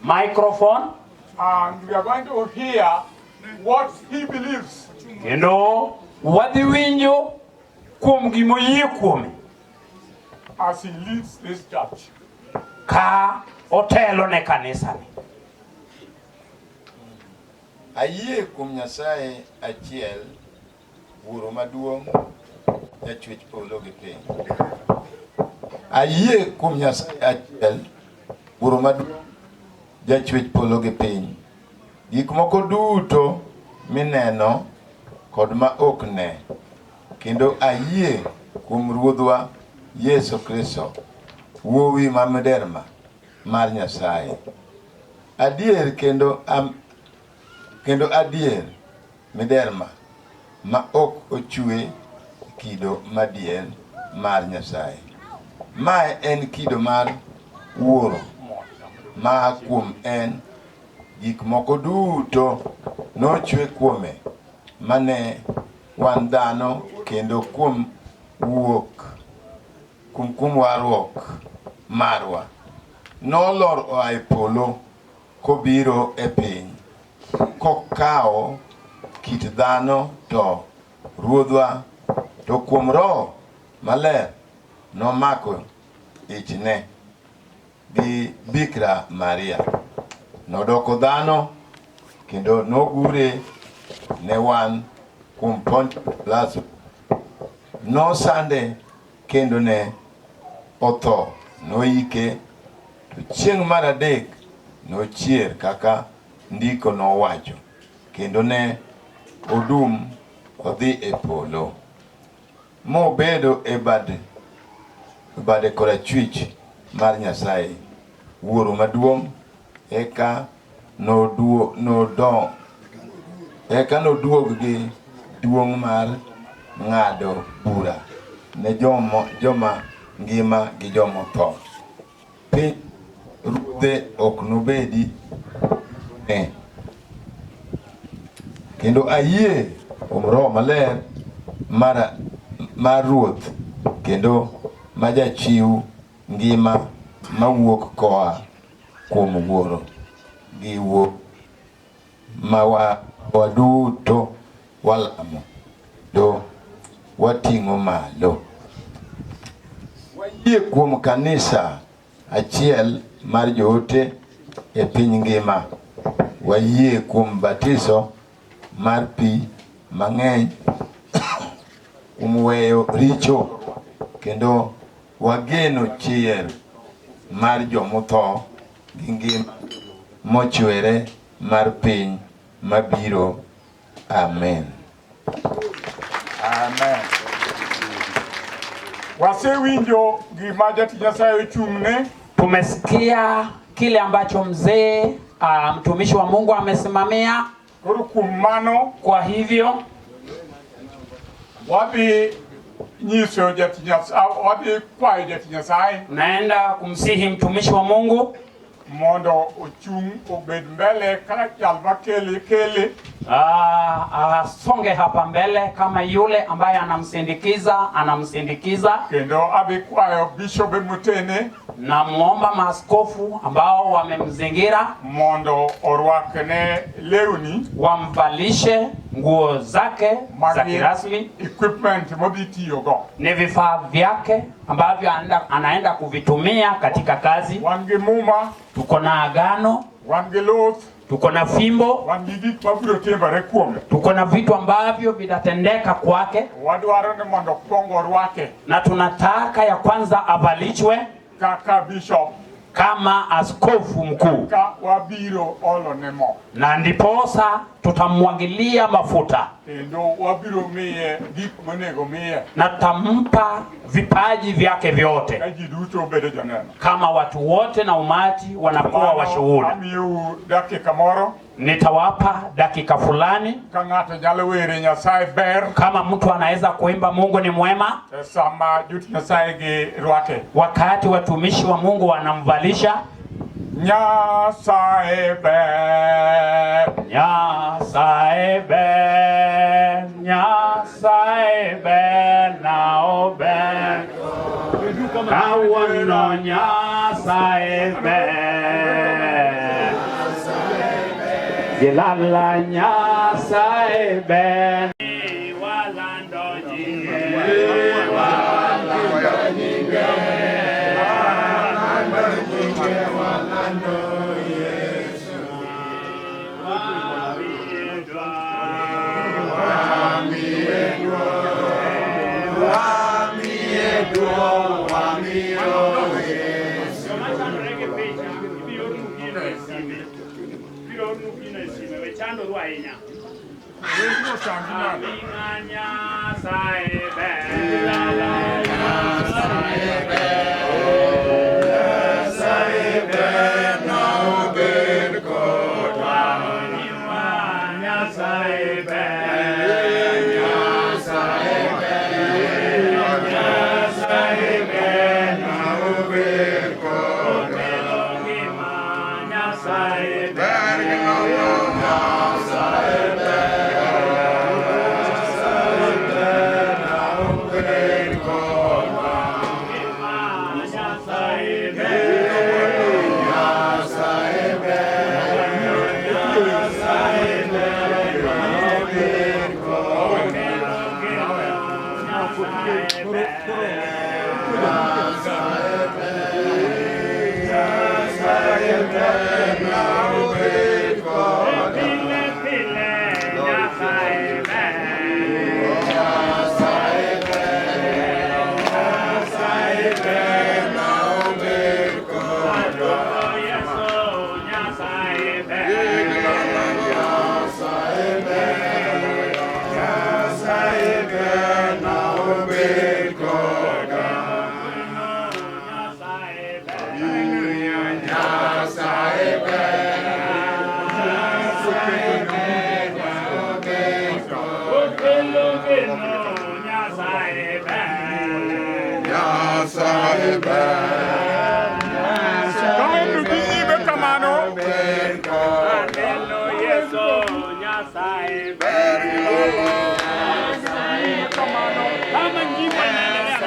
Microphone. And we are going to hear what he believes. Kendo wadhi winjo kuom gimoyie kuome. As he leads this church. Ka otelo ne kanisani. Ayie kuom Nyasaye achiel, Wuoro maduong', jachwech polo gi piny. Ayie kuom Nyasaye achiel, Wuoro maduong', jachwech polo gi piny. Gik moko duto mineno kod ma ok ne. Kendo ayie kuom Ruodhwa Yesu Kristo, Wuowi ma miderma mar Nyasaye. Adier kendo, kendo adier miderma ma ok ochwe kido madier mar Nyasaye. Mae en kido mar Wuoro ma kuom en gik moko duto nochwe kuome mane wan dhano kendo kuom wuok kuom warruok marwa nolor oa e polo kobiro e piny kokawo kit dhano to Ruodhwa to kuom Roho Maler nomako ichne gi Bikra Maria. Nodoko dhano kendo nogure ne wan kuom Pontio Pilato. Nosande kendo ne otho, noyike, to chieng' mar adek nochier kaka ndiko nowacho, kendo ne odum odhi e polo, mobedo e bade korachwich mar Nyasaye Wuoro maduong'. Eka noduog gi duong' mar ng'ado bura ne joma ngima gi joma otho. Piny ruodhe ok nobedi ne. Kendo ayie kuom Roho Maler mar Ruoth kendo ma jachiw ngima mawuok koa kuom Wuoro gi Wuowi ma waduto walamo kendo wating'o malo. Wayie kuom kanisa achiel mar joote e piny ngima. Wayie kuom batiso mar pi mang'eny kuom weyo richo kendo wageno chier mar jomotho gi ngima mochwere mar piny mabiro. Amen. Amen. Wasewinjo gima jatich Nyasaye ochung'ne. Tumesikia kile ambacho mzee mtumishi wa Mungu amesimamia. Koro kuom mano, kwa hivyo wadhi nyiso jatich Nyasaye, wadhi kwayo jatich Nyasaye. Naenda kumsihi mtumishi wa Mungu mondo ochung' obed mbele kaka jal makele kele. Asonge hapa mbele kama yule ambaye anamsindikiza. Kendo adhi kwayo bishobe motene. Namuomba maaskofu ambao wamemzingira mondo orwakne lewni, wamvalishe nguo zake za kirasmi, equipment modhi tiyogo, ni vifaa vyake ambavyo anaenda kuvitumia katika kazi. Wan gi muma, tuko na agano, wan gi luth, tuko na fimbo, wan gi gik mabiro timore kuome, tuko na vitu ambavyo vitatendeka kwake. Wadwaro ni mondo kwongo orwake, na tunataka ya kwanza avalishwe kaka bishop, kama askofu mkuu, ka wabiro olo ne mo, na ndiposa tutamwagilia mafuta, kendo wabiro miye gik monego miye, na tutampa vipaji vyake vyote, ka ji duto bedo joneno, kama watu wote na umati wanakuwa washuhuda. Amiyou dakika moro, nitawapa dakika fulani, ka ng'ato nyalo were Nyasaye ber, kama mtu anaweza kuimba Mungu ni mwema, sama jotich Nyasaye gi rwake, wakati watumishi wa Mungu wanamvalisha. Nyasaye ber, Nyasaye ber, Nyasaye ber na ober, kawuono Nyasaye ber. Gilala Nyasaye ber. Walando nyinge. Walando nyinge. Walando nyinge. Walando Yesu. Wamiedwa. Wamiedwa. Wamiedwa. Wamiedwa Yesu. Biro nugino e sime, we chandoru ahinya. Wendno sandi nade? Aming'a Nyasaye ber. Nyasaye ber. Nyasaye ber nobed kodwa. Nyasaye ber. Nyasaye ber. Nyasaye ber nobed kodwa. Ngima Nyasaye ber. Nyasaye ber. Nyasaye ber nobed kodwa. Ngima Nyasaye ber. Nyasaye ber. Nyasaye ber nobed kodwa. Nyasaye ber. Nyasaye ber. Nyasaye ber nobed kodwa. Pile pile Nyasaye ber. Nyasaye ber. Nyasaye ber nobed kodwa. Yesu Nyasaye ber. Nyasaye ber. Nyasaye ber nobed kodwa. Nyasaye ber. Nyasaye ber. Nyasaye ber nobed kodwa. Okelo geno Nyasaye ber. Nyasaye ber. Kaen dhi nyime kamano. Aneno Yesu Nyasaye ber. Kamano. Kama nyimbo inaendelea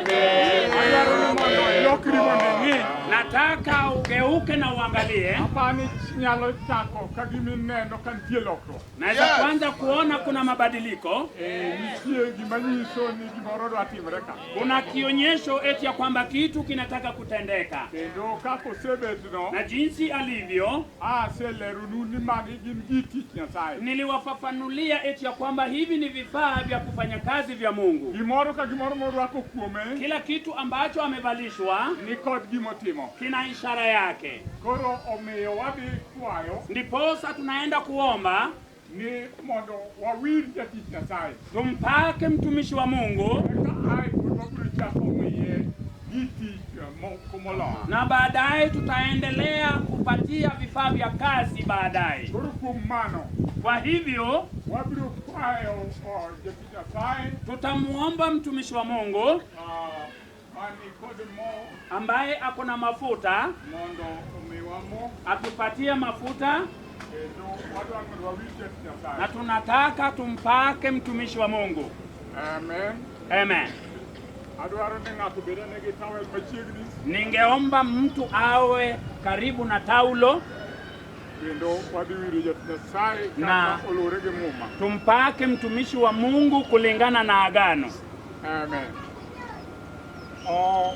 mbele, Adwaro ni mondo ilokri mondo ing'i. Nataka ugeuke na uangalie. Apani nyalo chako ka gima ineno ka nitie lokruok. Naweza kuanza kuona kuna mabadiliko. Eh, nitie gima nyiso ni gimoro dwa timore ka. Kuna kionyesho eti ya kwamba kitu kinataka kutendeka, Kendo kaka osebetno, na jinsi alivyo, aseleronu ni magi gin gi tich Nyasaye. Niliwafafanulia eti ya kwamba hivi ni vifaa vya kufanya kazi vya Mungu. Gimoro ka gimoro morwako kuome Kila kitu ambacho amevalishwa ni kod gimotimo. Kina ishara yake. Koro omiyo wadhi kwayo Ndiposa tunaenda kuomba ni mondo wawir jatich Nyasaye. Tumpake mtumishi wa Mungu Eka ae pod wabiro chako miye gi tich moko moloyo. Na baadaye tutaendelea kupatia vifaa vya kazi baadaye. Koro kuom mano, Kwa hivyo wabiro kwayo oh, jatich Nyasaye tutamuomba mtumishi wa Mungu mani kod mo ambaye ako na mafuta mondo omiwa mo atupatie mafuta kendo wadwa mondo wawir jatich na Nyasaye. Tunataka tumpake mtumishi wa Mungu. Amen. Amen. Adwaro ni ng'ato bed ane gi tawel machiegni Ningeomba mtu awe karibu na taulo kendo wadhi wiro jatich Nyasaye Na- kaka oluwore gi muma. Tumpake mtumishi wa Mungu kulingana na agano. Amen. Oh,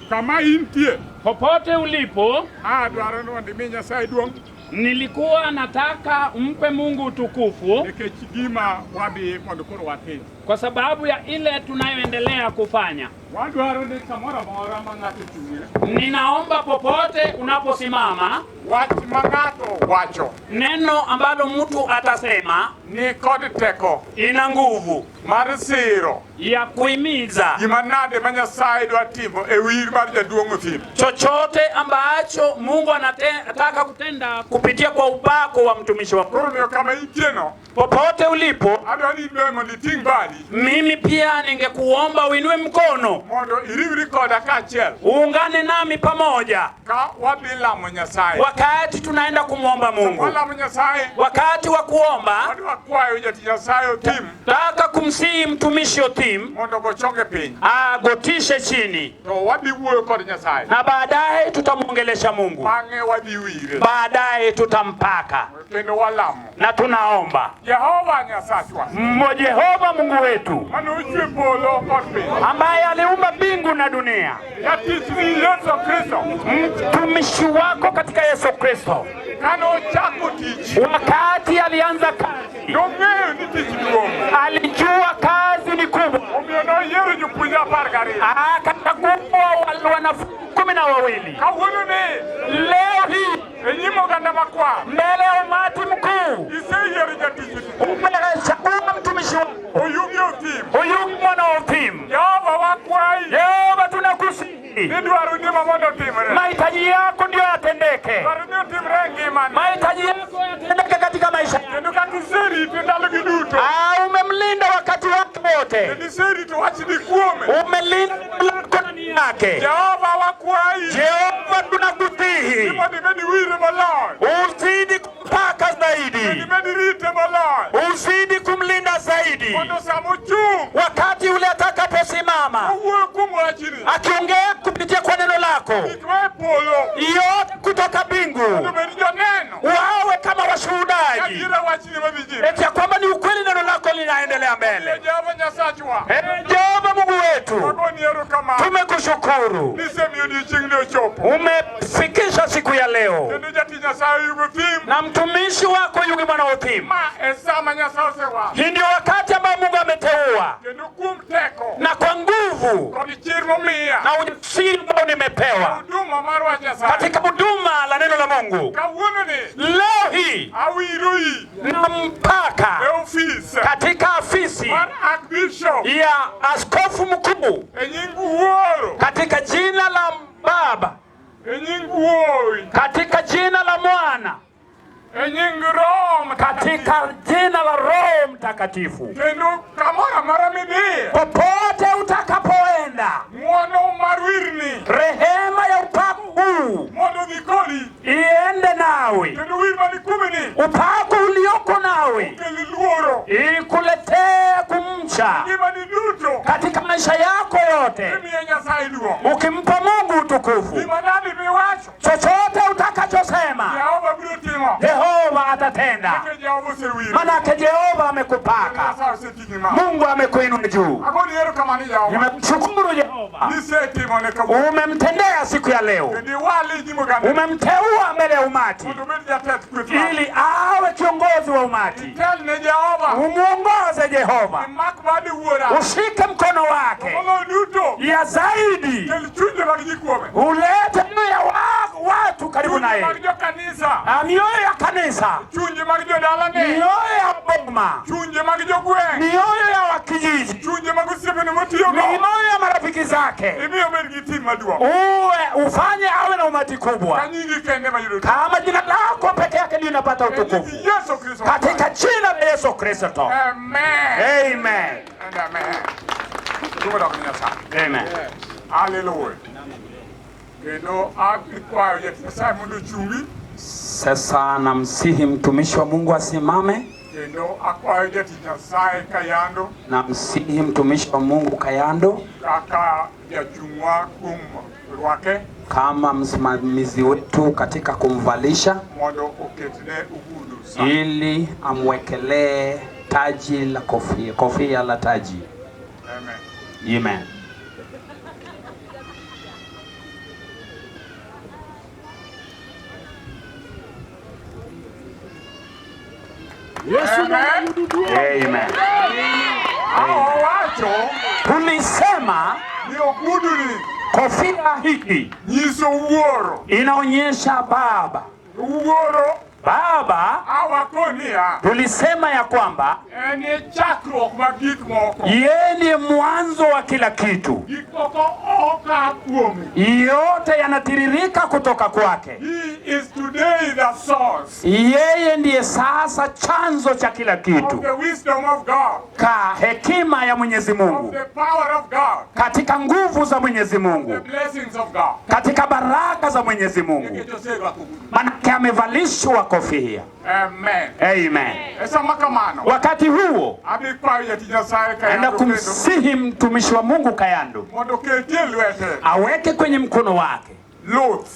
kama intie Popote ulipo, adwaro ni mondo imi Nyasaye duong' nilikuwa nataka umpe Mungu utukufu nikech gima wadhi mondo koro watim. Kwa sababu ya ile tunayoendelea kufanya. Wadwaro ni kamoro amora ma ng'ato ochung'ie, Ninaomba popote unaposimama, wach ma ng'ato wacho neno ambalo mtu atasema ni kod teko ina nguvu mar siro ya kuhimiza gima nade ma Nyasaye dwa timo e wir mar jaduong' Othim. Chochote ambacho Mungu anataka kutenda kupitia kwa upako wa mtumishi wa Koro omiyo kama intieno, Popote ulipo, adwa ni in be mondo iting' badi mimi pia ningekuomba uinue mkono mondo iriwri koda kaachiel uungane nami pamoja ka wadhi lamo Nyasaye. Wakati tunaenda kumwomba Mungu. Walamo Nyasaye, Wakati wa kuomba, wadwa kwayo jatich Nyasaye Othim taka kumsihi mtumishi Othim mondo ogo chonge piny agotishe chini, to wadhi wuoyo kod Nyasaye. Na baadaye tutamwongelesha Mungu, Bang'e wadhi wire. Baadaye tutampaka. Kendo walamo. Na tunaomba. Jehova Nyasachwa. Jehova Mungu wetu mane ochwe polo kod piny, ambaye aliumba mbingu na dunia, jatichni Yesu Kristo mtumishi wako katika Yesu Kristo, kane ochako tich, wakati alianza kazi nong'eyo ni tich duong', alijua kazi ni kubwa, omiyo noyiero jopuonjre 12. Akachagua wanafunzi 12. Kawuono ni Leo hii e nyim oganda makwar, mbele ya umati mkuu iseyiero jatichni umechagua mtumishi wako Oyugi Othim. Oyugi mwana wa Othim. Jehova wakwayi, Jehova tunakusihi, ni dwaroni ma mondo otimre, mahitaji yako ndiyo yatendeke, dwaroni otimre e ngimani, mahitaji yako yatendeke katika maisha. Kendo kaka iserite ndalogi duto, Umemlinda wakati wake wote, kendo iserito wachni kuome. Umelinda neno lako ndani yake. Jehova wakwayi, Jehova tunakusihi, ni mondo ibed iwire moloyo, uzidi kumpaka zaidi, kendo ibed irite moloyo, uzidi kumlinda zaidi, mondo sama ochung' wakati ule atakaposimama owuoyo kuom wachni, akiongea kupitia kwa neno lako, gik ma e polo yote kutoka mbingu mondo obed joneno wawe kama washuhudaji adiera wachni madhi jiro. eti ya kwamba ni ukweli neno lako linaendelea mbele. Jehova Nyasachwa, Jehova Mungu wetu, wagoni erokamano tumekushukuru, nisemiyo odiechieng'ni ochopo, umefikisha siku ya leo, kendo jatich Nyasaye Oyugi Othim, na mtumishi wako Oyugi mwana wa Othim, ma e sama Nyasaye osewalo, hii ndio wakati ambao Mungu ameteua, kendo kuom teko na kwa nguvu kod chir momiya na ujasiri ambao nimepewa huduma mar wach Nyasaye, katika huduma la neno la Mungu, kawuono ni leo hii awiroi na mpaka e ofis katika afisi mar Archbishop ya askofu mkuu e nying Wuoro, katika jina la Baba, e nying Wuowi, katika jina la Mwana, e nying Roho Mtakatifu, katika jina la Roho Mtakatifu. Kendo kamoro amora midhiye, Popote utakapoenda, ng'wono mar wirni rehema ya upako huu mondo odhi kodi, iende nawe, kendo wir mani kuomini upako ulioko nawe okel luoro ikuletee kumcha ngimani duto katika maisha yako yote, imiyo Nyasaye duong'. ukimpa Mungu utukufu. Gima nadi miwacho Chochote utakachosema Jehova biro timo, Jehova atatenda, nikech Jehova osewiri, manake Jehova amekupaka, Nyasaye oseting'i malo. Mungu amekuinua juu. Agoni erokamano Jehova Nimemshukuru Jehova, nisetimo ne kawuono, umemtendea siku ya leo, kendo iwale e nyim oganda umemteua mbele ya umati mondo obed jatend kweth mar. ili awe kiongozi wa umati. Itel ne Jehova, Umuongoze Jehova, imak bade wuora, ushike mkono wake moloyo duto ya zaidi, kel chunje mag ji kuome, ulete mioyo ya watu karibu chunje naye, mag jokanisa, mioyo ya kanisa, chunje mag jodalane, mioyo ya boma, chunje mag jogweng', mioyo ya wakijiji, chunje mag osiepene motiyogo, mioyo ya marafiki zake, imiyo obed gi tim maduong' uwe ufanye awe na umati kubwa, ka nyingi kende mayudo duong'. kama jina lako peke yake ndio inapata E nying utukufu, Yesu Kristo. katika jina la Yesu Kristo, Amen. amen. And amen. Duong' odok ne Nyasaye. Amen. Hallelujah. Kendo akwayo jatich Nyasaye mondo ochungi, Sasa namsihi mtumishi wa Mungu asimame, kendo akwayo jatich Nyasaye Kayando namsihi mtumishi wa Mungu Kayando kaka jachung'wa kuom rwake kama msimamizi wetu katika kumvalisha mondo oketne ogudu sa. ili amwekelee taji la kofia, kofia la taji. Amen. Amen. Amen. Amen. Awacho Tulisema ni oguduni kofia hiki nyiso wuoro. inaonyesha Baba. Wuoro Baba, awakonia tulisema ya kwamba en e chakruok mag gik moko. yeye ndiye mwanzo wa kila kitu, Gik moko oka kuome. yote yanatiririka kutoka kwake. He is today the source Yeye ndiye sasa chanzo cha kila of kitu, the wisdom of God, ka hekima ya Mwenyezi of Mungu, the power of God, katika nguvu za Mwenyezi the Mungu, blessings of God. katika baraka za Mwenyezi Mungu, Nikech oserwako ogudu. manake amevalishwa kofia. Amen. Amen. E sama kamano, Wakati huo adhi kwayo jatich Nyasaye enda Kayando kendo kumsihi mtumishi wa Mungu Kayando mondo oketie lwete aweke kwenye mkono wake luth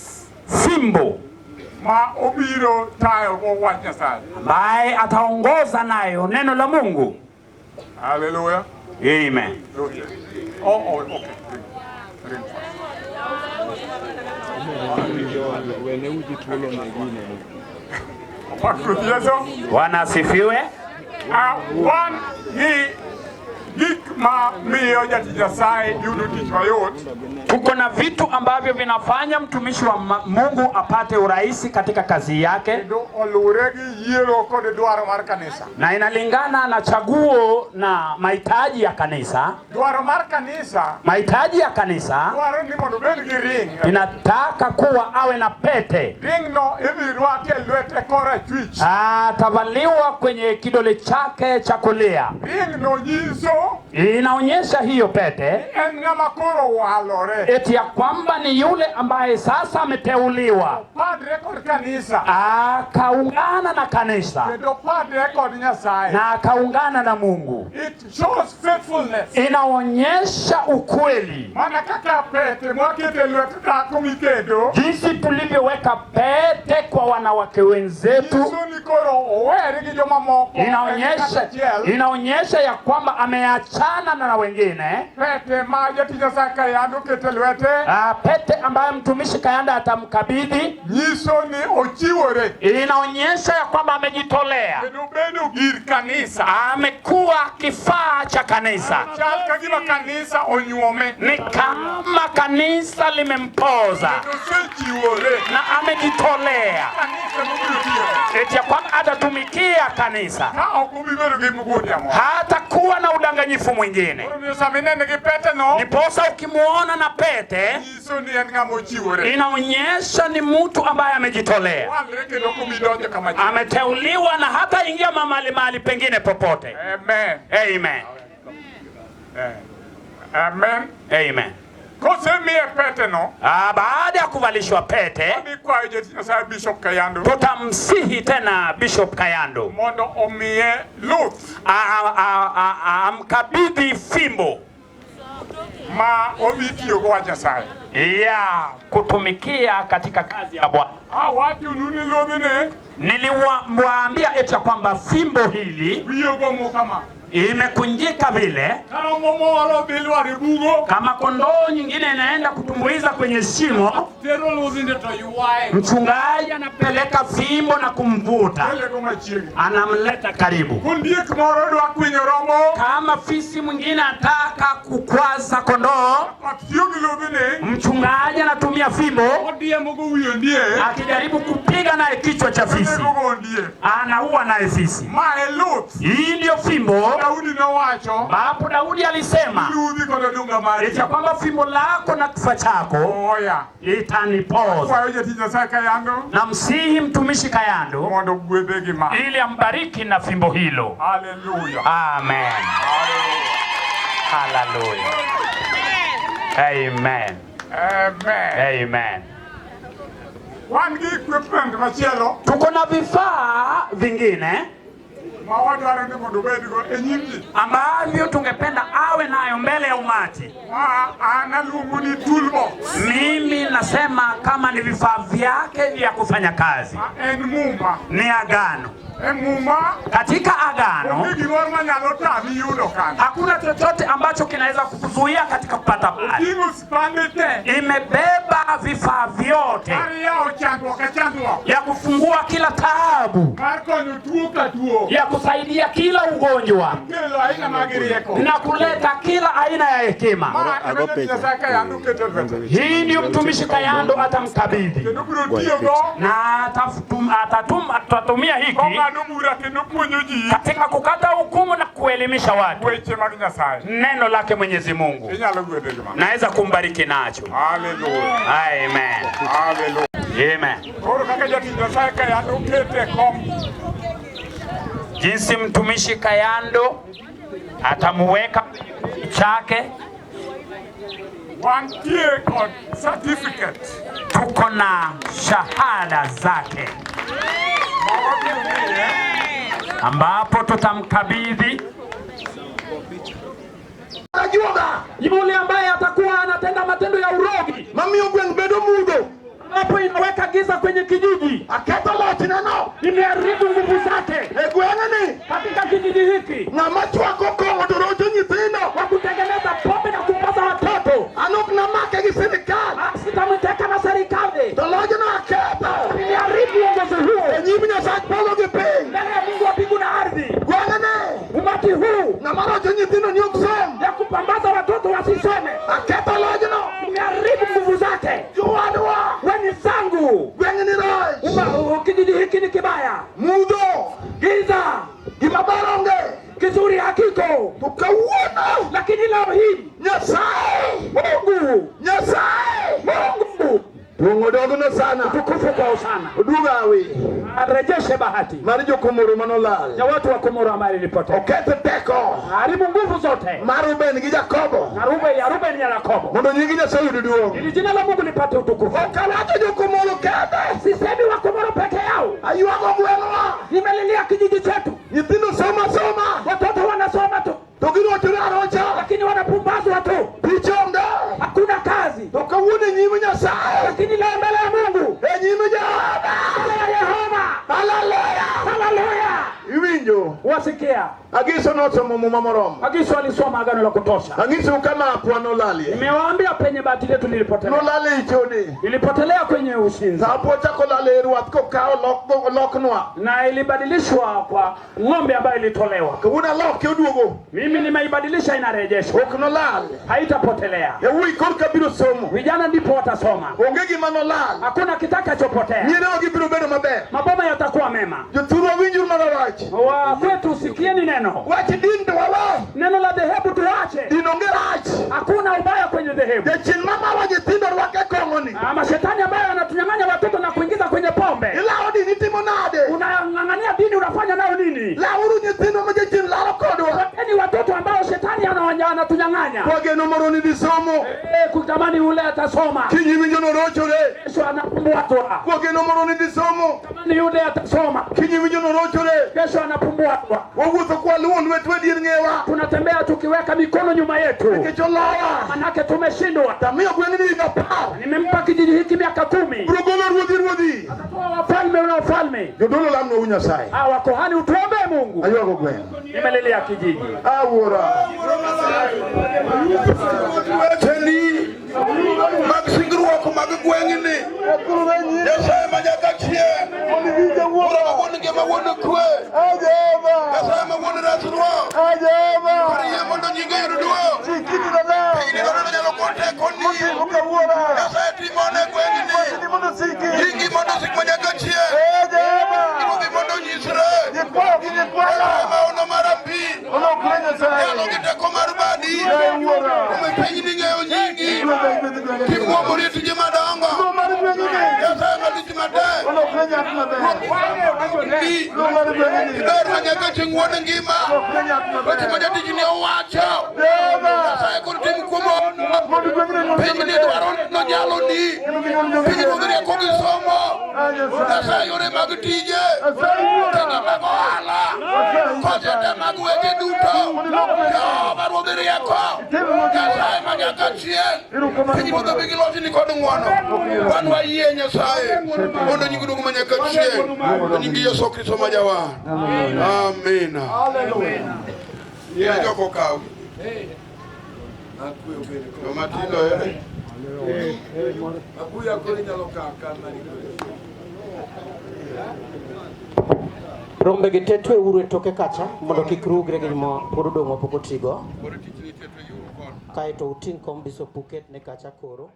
fimbo Ma obiro tayo go wach Nyasaye. Ambaye ataongoza nayo neno la Mungu. Hallelujah. Amen. Oh, okay. Ring, ring first. Opak Ruoth Yesu. Bwana asifiwe. Ah, wan gi gik ma miyo jatich Nyasaye yudo tich mayot. Tuko na vitu ambavyo vinafanya mtumishi wa Mungu apate urahisi katika kazi yake, Kendo oluwre gi yiero kod dwaro mar kanisa. Na inalingana na chaguo na mahitaji ya kanisa. Dwaro mar kanisa Mahitaji ya kanisa dwaro ni mondo obed gi ring. Inataka kuwa awe na pete. Ring no idhi rwake e lwete korachwich. Atavaliwa kwenye kidole chake cha kulia. Ring no nyiso Inaonyesha hiyo pete en ng'ama koro walore. Eti ya kwamba ni yule ambaye sasa ameteuliwa, Padre kod kanisa. Akaungana na kanisa Kendo padre kod Nyasaye. Na akaungana na Mungu. It shows faithfulness. Inaonyesha ukweli. Mana kaka pete mwakete e lwet dhako mikendo. Jinsi tulivyoweka pete kwa wanawake wenzetu, Nyiso ni koro owere gi jomamoko. Inaonyesha, Achiel. Inaonyesha ya kwamba ameachana na wengine. Pete ma jatich Nyasaye Kayando keto e lwete. Pete ambayo mtumishi Kayanda atamkabidhi nyiso ni ochiwore. Inaonyesha ya kwamba amejitolea. Kendo obedo gir kanisa. Amekuwa kifaa cha kanisa. Chal ka gima kanisa onyuome. Ni kama kanisa limempoza. Kendo osechiwore. Na amejitolea. Kanisa mobiro tiyo. Eti ya kwamba atatumikia kanisa. Ka ok obi bedo gi mgunia moro. Hatakuwa na udanganyifu mwingine. Koro omiyo sama inene gi pete no, Ndiposa ukimuona na pete, nyiso ni en ng'ama ochiwore. Inaonyesha ni mtu ambaye amejitolea. Walre kendo ok obi donjo kama chielo. Ameteuliwa na hata ingia mahali mahali pengine popote. Amen. Amen. Amen. Amen. Kosemiye pete no, Baada ya kuvalishwa pete, wadhi kwayo jatich Nyasaye Bishop Kayando tutamsihi tena Bishop Kayando mondo omiye luth amkabidhi fimbo ma odhi tiyogo wach Nyasaye. Ya kutumikia katika kazi ya Bwana. Awachonu ni ludhni Niliwaambia eti ya kwamba fimbo hili wiye ogomo kama imekunjika vile, ka rombo moro dhi lwar e bugo, kama kondoo nyingine inaenda kutumbuiza kwenye shimo, tero ludhni to ywaye. Mchungaji anapeleka fimbo na kumvuta, Kelego machiegni. Anamleta karibu. Ondiek moro dwa kwinyo rombo, Kama fisi mwingine ataka kukwaza kondoo, ok tiyo gi ludhni, mchungaji anatumia fimbo, odiemo go wi ondiek, akijaribu kupiga naye kichwa cha fisi, onego go ondiek. Anaua naye fisi. Ma e luth. Hii ndiyo fimbo Daudi nowacho, ambapo Daudi alisema ludhi kod odunga mari eti ya kwamba fimbo lako na kifaa chako oya. itanipoza. Kwayo jatich Nyasaye Kayando Namsihi mtumishi Kayando mondo ogwedhe gi ma. Ili ambariki na fimbo hilo. Haleluya. Amen. Haleluya. Amen. Amen. Amen. Wan gi equipment machielo Tuko na vifaa vingine ma wadwaro ni mondo obedgo e nyim ji ambavyo tungependa awe nayo mbele ya umati. Ma an aluongo ni toolbox. Mimi nasema kama ni vifaa vyake vya kufanya kazi. Ma en muma. Ni agano. E muma, Katika agano onge gimoro manyalo tami yudo kanyo. Hakuna chochote ambacho kinaweza kukuzuia katika kupata habari. Oting'o spande te. Imebeba vifaa vyote Mar yawo chandruok ka chandruok. ya kufungua kila taabu, Mar konyo tuo ka tuo. ya kusaidia kila ugonjwa Kelo aina mag rieko. na kuleta kila aina ya hekima. Ma ema jatich Nyasaye Kayando keto e lwete. Hii ndiyo mtumishi Kayando atamkabidhi. Kendo biro tiyogo Na atatumia hiki kong'ado bura kendo puonjo ji katika kukata hukumu na kuelimisha watu weche mag Nyasaye. neno lake Mwenyezi Mungu. Inyalo gwedhe gi mano. Naweza kumbariki nacho. Haleluya. Amen. Haleluya. Amen. Koro kaka jatich Nyasaye Kayando kete e kom, jinsi mtumishi Kayando atamuweka chake, wantie kod certificate, tuko na shahada zake ambapo tutamkabidhi yule ambaye atakuwa anatenda matendo ya urogi, mamiyo gweng' bedo mudho, Ambapo inaweka giza kwenye kijiji. Aketho lochneno. Imeharibu nguvu zake E gweng'ni. katika kijiji hiki, Ng'ama chwako kong'o to rocho nyithindo. kwa kutengeneza pombe na kupaza watoto. An ok namake gi sirikal. Sitamteka na serikali. To lojno aketho. Imeharibu uongozi huo E nyim Nyasach polo gi piny. mbele ya Mungu wa mbingu na ardhi. Gweng'ni. Umati huu Ng'ama rocho nyithindo ni ok som. ya kupambaza watoto wasisome, Aketho lojno. imeharibu nguvu zake. Jowadwa. Wenzangu, Gweng'ni rach. Kijiji hiki ni kibaya, Mudho. giza, Gima ber onge. kizuri hakiko. To kawuono. Lakini leo hii Nyasaye. Mungu, Nyasaye. Mungu Duong' odogno sana. tukufu kwa Hosana, Oduog hawi. arejeshe bahati Mar jokomoro manolal. ya watu wa Komoro ambayo ilipotea, Oketh teko. haribu nguvu zote Mar Reuben gi Jakobo. na Ruben ya Ruben ya Yakobo, Mondo nying Nyasaye oyud duong'. ili jina la Mungu lipate utukufu. Ok awacho jokomoro kende. Sisemi wa Komoro peke yao, Aywago gweng'wa. nimelilia kijiji chetu. Nyithindo somo asoma. Watoto wanasoma tu, To girochore arocha. lakini wanapumbazwa tu, Tich onge. hakuna kazi. To kawuono e nyim Nyasaye. Lakini leo mbele ya Mungu, E nyim Jehova. mbele ya Yehova, Haleluya. haleluya! Iwinjo. Wasikia Agiso nosomo muma moromo. Agiso alisoma agano la kutosha. Ang'isou kama apwa nolalie. Nimewaambia penye bahati letu lilipotelea, Nolal e chode. ilipotelea kwenye ushinzi Sa apwa ochako lal e ruath kokawo oloknwa. na ilibadilishwa kwa ng'ombe ambayo ilitolewa. Kawuono aloke oduogo. Mimi nimeibadilisha, inarejeshwa, Ok nolal. haitapotelea. Yawuoyi korka biro somo. Vijana ndipo watasoma, Onge gima nolal. hakuna kitakachopotea. Nyierewa gibiro bedo maber. Maboma yatakuwa mema. Jothurwa winjuru mana wach. Wa kwetu sikieni neno, Wach din to wawe. neno la dhehebu tuache. Din onge rach. Hakuna ubaya kwenye dhehebu. Jachien mamawa nyithindo rwake kong'oni. Ama shetani ambaye anatunyang'anya watoto na kuingiza kwenye pombe. Ilawo din itimo nade? Unang'ang'ania dini, unafanya nayo nini? Lawuru nyithindo ma jachien laro kodwa. Wapeni watoto ambao shetani anatunyang'anya. Wageno moro ni dhi somo. Kutamani ule atasoma, Kiny iwinjo norochore. kesho anapumbwatwa. Wageno moro ni dhi somo. Tamani yule atasoma, Kiny iwinjo norochore. kesho anapumbwatwa. Wawuotho kwaluwo lwetwa e dier ng'ewa. Tunatembea tukiweka mikono nyuma yetu, Nikech olowa. manake tumeshindwa. Tamiyo gweng'ni higa 10. Nimempa kijiji hiki miaka 10, Biro golo ruodhi ruodhi. atatoa wafalme na wafalme. Jodolo lamnou Nyasaye. Hawa wakohani, utuombee Mungu. Aywago gweng'. Nimelilia kijiji. Awuora. Wecheni mag singruok mag gweng'ni. Nyasaye ma nyaka chieng'. Wuoro ma wuon ngima wuon kwe. Nyasaye ma wuon resruok. Kar yie mondo nyinge oyud duong'. Pinyni dwaro nyalo kod tekoni. Nyasaye timone gweng'ni. Nyingi mondo osik ma nyaka chieng'. Ruodhi mondo onyisre. Nyasaye ma ono mar ambi. Nyalo gi teko mar badi. Kuom pinyni ng'eyo nyingi. Kimuomori e tije madongo. Nyasaye malich matek. Iber ma nyaka chieng' wuon ngima. Weche ma jatichni owacho. Nyasaye koro tim kuom ono. Pinyni dwaro neno nyaloni. Piny ruodh rieko gi somo. Nyasaye yore mag tije. Tije mag ohala. Koche te mag weche duto. Jehova ruodh rieko. Nyasaye ma nyaka chieng'. Piny ruodh obi gi lochni kod ng'wono. Wan wayie Nyasaye. Mondo nying duong' ma nyaka chieng'. E nying Yesu Kristo ma jawar. Amina. Joko okaw. Joma tindo ere. Rombe gi te tweuru e toke kacha mondo kik rugre gi mo pod odong' mapok otigo. Kaeto uting' kom bishop uket ne kacha koro.